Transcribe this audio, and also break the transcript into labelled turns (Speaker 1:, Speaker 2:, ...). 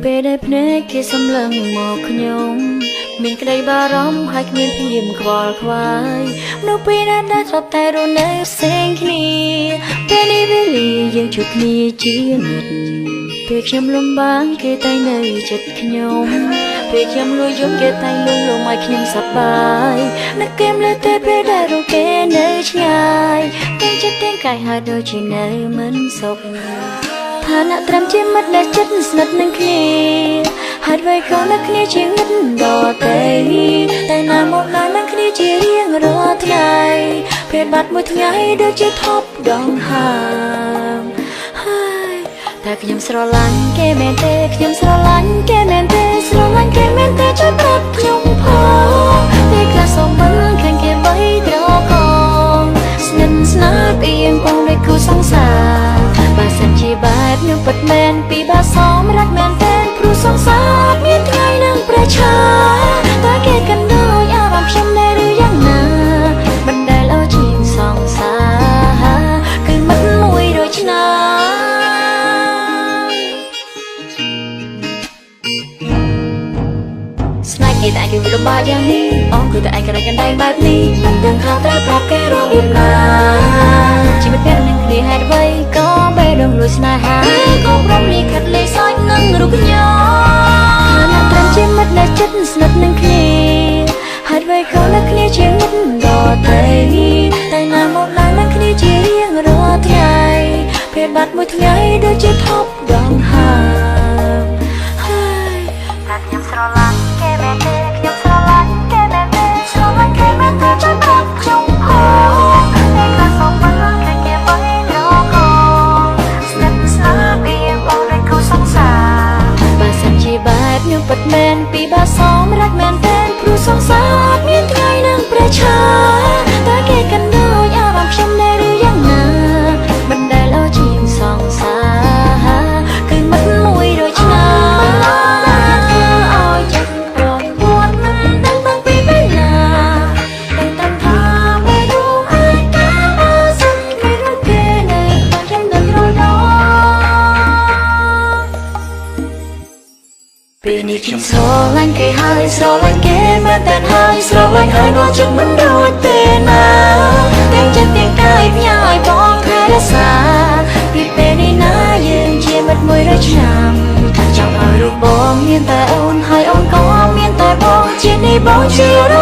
Speaker 1: ពេលដែលភ្នែកគេសម្លឹងមកខ្ញុំមានក្តីបារម្ភហើយគ្មានភាពខ្វល់ខ្វាយនៅពេលណាដែលធ្លាប់តែរស់នៅផ្សេងគ្នាពេលនេះវេលាយើងជួបគ្នាជានិច្ចពេលខ្ញុំលំបាកគេតែងនៅចិត្តខ្ញុំពេលខ្ញុំលួចយំគេតែងលួងលោមឲ្យខ្ញុំសប្បាយនឹកគេមលើតែពេលដែលរកគេនៅឆ្ងាយទាំងចិត្តទាំងកាយហើយដូចជានៅមិនសុខឋានៈត្រឹមជាមិត្តដែលចិត្តស្និទ្ធនឹងគ្នាហេតុអ្វីក៏នឹកគ្នាជាងមិត្តដទៃតែណាមកណានឹងគ្នាជារៀងរាល់ថ្ងៃពេលបាត់មួយថ្ងៃដូចជាថប់ដងហើមហើយតែខ្ញុំស្រឡាញ់គេមែនទេខ្ញុំស្រឡាញ់គេមែនទេស្រឡាញ់គេមែនទេជួយប្រាប់ខ្ញុំផងពេលខ្លះសូមមិនឃើញគេបីត្រកងស្និទ្ធស្នាលពីងបងដូចគូសង្សារបើសិនជាបែបនោះពិតមែនពីបាសមរកមែនទេព្រោះសង្សារមានថ្ងៃនឹងប្រឆាតើគេកាន់ដូចអារម្មណ៍ខ្ញុំដែរឬយ៉ាងណាមិនដែលឲ្យជាងសង្សារគឺមិត្តមួយដូចឆ្នាំស្នេហ៍គេតែគេលំបាកយ៉ាងនេះអូនគឺតែឯងក្រែងកណ្ដែងបែបនេះមិនដឹងថាត្រូវប្រាប់គេរបៀបណាជីវិតពាក់នឹងគ្នាហេតុអ្វីក៏បេះដូងលួចស្នេហាក៏ព្រមលីខិតលេងសើចនឹងរូបខ្ញុំឋានៈត្រឹមជាមិត្តដែលចិត្តស្និទ្ធនឹងគ្នាហេតុអ្វីក៏នឹកគ្នាជាងមិត្តដទៃតែណាមកណានឹងគ្នាជារៀងរាល់ថ្ងៃពេលបាត់មួយថ្ងៃដូចជាថប់ដងហើមហើយតែខ្ញុំស្រឡាញ់គេមែនទេខ្ញុំស្រឡាញ់គេមែនទេស្រឡាញ់គេមែនទេជួយប្រាប់ខ្ញុំផងពេលខ្លះសូមមិនឃើញគេបីត្រកងស្និទ្ធស្នាលពីបងដូចគូសង្សារបើសិនជាបែបនោះពិតមែនពីបាសមរកមែនទេព្រោះសង្សារមានថ្ងៃនឹងប្រឆាតើគេកាន់ដូចអារម្មណ៍ខ្ញុំដែរឬយ៉ាងណាមិនដែលឲ្យជាងសង្សារគឺមិត្តមួយដូចឆ្នាំធ្វើឲ្យចិត្តប្រពួតមិនដឹងតាំងពីពេលណាតែត្រឹមថាបេះដូងអាចកាបើសិនគេរកគេនៅតែខ្ញុំនឹងរដពេលនេះខ្ញុំស្រឡាញ់គេហើយស្រឡាញ់គេមែនតែនហើយស្រឡាញ់ហើយដល់ចិត្តមិនរួចទេណាទាំងចិត្តទាំងកាយផ្ញើឲ្យបងថែរក្សាពីពេលនេះណាយើងជាមិត្តមួយរយឆ្នាំចង់ឲ្យរូបបងមានតែអូនហើយអូនក៏មានតែបងជាតិនេះបងជារ